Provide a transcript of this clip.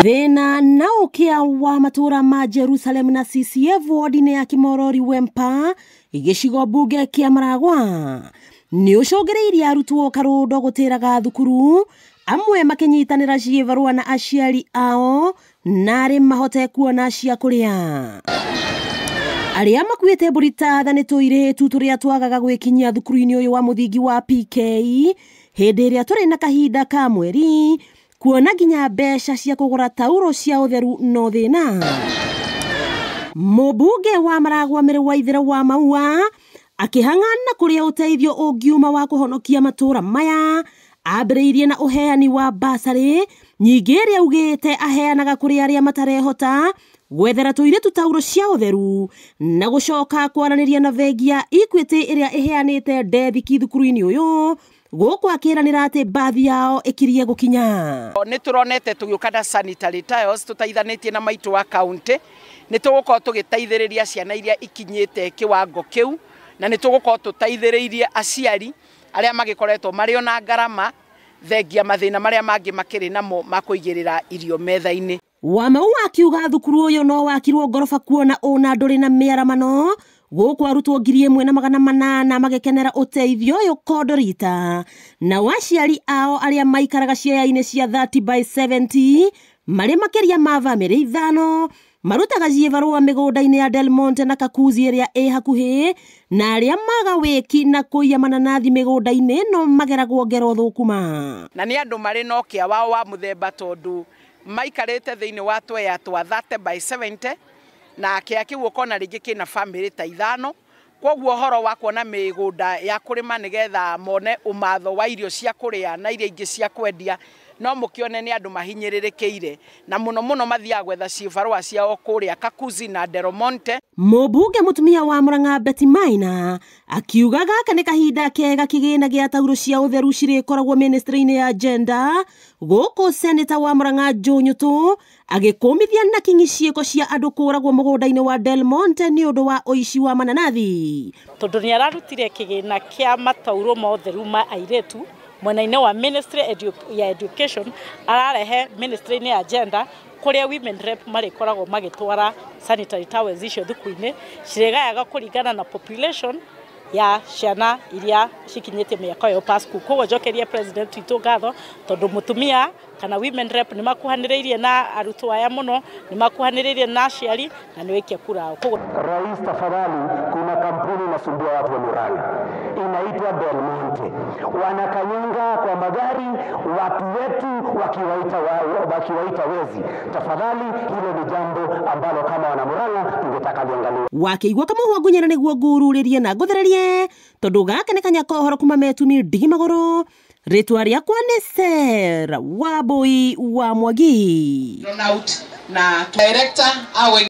Thĩna na ũkĩa wa matũra ma Jerusalem na CCF ward-inĩ ya Kimorori Wempa gĩcigo mbunge kĩa Maragwa nĩ ũcũngĩrĩirie arutwo karũndo gũtĩraga thukuru, amwe makĩnyitanĩra ciĩbarũa na aciari ao narĩ mahote kuona cia kũrĩa. Arĩa makuĩte mbũri ta tha nĩ tũirĩtu tũrĩa twagaga gwĩkinyia thukuru-inĩ ũyũ wa mũthingi wa PK hĩndĩ ĩrĩa tũrĩ na kahinda ka mweri kuona nginya mbeca cia kũgũra tauro cia ũtheru no thĩna. Mũmbunge wa Maragwa Mĩrĩ wa Ithĩra wa Maua akĩhang'ana kũrĩa ũteithio ũngiuma wa kũhonokia matũra maya ambĩrĩirie na ũheani wa basarĩ nyingĩ ĩrĩa augĩte aheanaga kũrĩ arĩa matarehota gwethera tũirĩtu tauro cia ũtheru na gũcoka kwaranĩria na bengi ya Equity ĩrĩa ĩheanĩte ndethiki thukuru-inĩ ũyũ gũkũ akĩranĩra atĩ bathi yao ĩkirie gũkinya. Nĩ tũronete tũgĩũka na sanitary tiles tũteithanĩtie na maitũ wa county, nĩ tũgũkorwo tũgĩteithĩrĩria ciana iria ikinyĩte kĩwango kĩu na nĩ tũgũkorwo tũteithĩrĩirie aciari arĩa magĩkoretwo marĩ ona ngarama thengia mathĩna marĩa mangĩ makĩrĩ namo ma kũigĩrĩra irio metha-inĩ. Wamau akiuga thukuru ũyũ no wakirwo ngoroba kuona ũna ndũrĩ na mĩaramano gũkũ arutwo 1800 magĩkenera ũteithio ũyũ kondorita na waciari ao arĩa maikaraga ciea-inĩ cia 30 by 70 marĩ makĩria ma bamĩrĩ ithano marutaga ciĩbarũa mĩgũnda-inĩ ya Del Monte na Kakuzi ĩrĩa ĩ hakuhĩ na arĩa maga wĩki na kũiya mananathi mĩgũnda-inĩ no mageragwo ngero thũkũma. Na nĩ andũ marĩ na ũkĩa wao wa mũthemba tondũ maikarĩte thĩinĩ wa twea twa 30 by 70 na kĩa kĩu ũkona rĩngĩ kĩna bamĩrĩ ta ithano, koguo ũhoro wa kuona mĩgũnda ya kũrĩma nĩgetha mone ũmatho wa irio cia kũrĩa na iria ingĩ cia kwendia no mũkĩone nĩ andũ mahinyĩrĩrĩkĩire na mũno mũno mathiaga gwetha cibarũa ciao kũrĩa Kakuzi na Del Monte. Mũmbunge mũtumia wa Murang'a Betty Maina akiuga gaka nĩ kahinda kega kĩgĩna gĩa tauro cia ũtheru cirĩkoragwo ministry-inĩ ya gender, gũkũ seneta wa Murang'a Joe Nyutu agĩkũmithia na kinyi ciĩko cia andũ kũragwo mũgũnda-inĩ wa Del Monte nĩ ũndũ wa ũici wa mananathi. Tondũ nĩ ararutire kĩgĩna kĩa matauro ma ũtheru ma airĩtu mwena-inĩ wa ministry ya education, ararehe ministry-inĩ ya gender kũrĩa women rep marĩkoragwo magĩtwara sanitary towels icio thukuru-inĩ cirĩgayaga kũringana na population ya ciana iria cikinyĩtie mĩaka ĩyo pa school. Koguo njokerie president witũ ngatho tondũ mũtumia kana women rep nĩ makuhanĩrĩirie na arutwo aya mũno, nĩ makuhanĩrĩirie na aciari na nĩ waikia kura ao. Koguo Rais, tafadhali, kuna kampuni inasumbua watu wa Murang'a inaitwa Del Monte, wanakanyanga kwa magari watu wetu wakiwaita wezi. Tafadhali, hilo ni jambo ambalo kama wana Murang'a tungetaka liangaliwe. Wakĩigua kamũhwa ngunyĩra nĩguo ngururĩrie na ngũthererie tondũ gaka nĩ kanya kohoro kuma metumi ndigi magũrũ. Rĩtwa rĩakwa nĩ Sarah Wambui wa Mwangi. Na director awe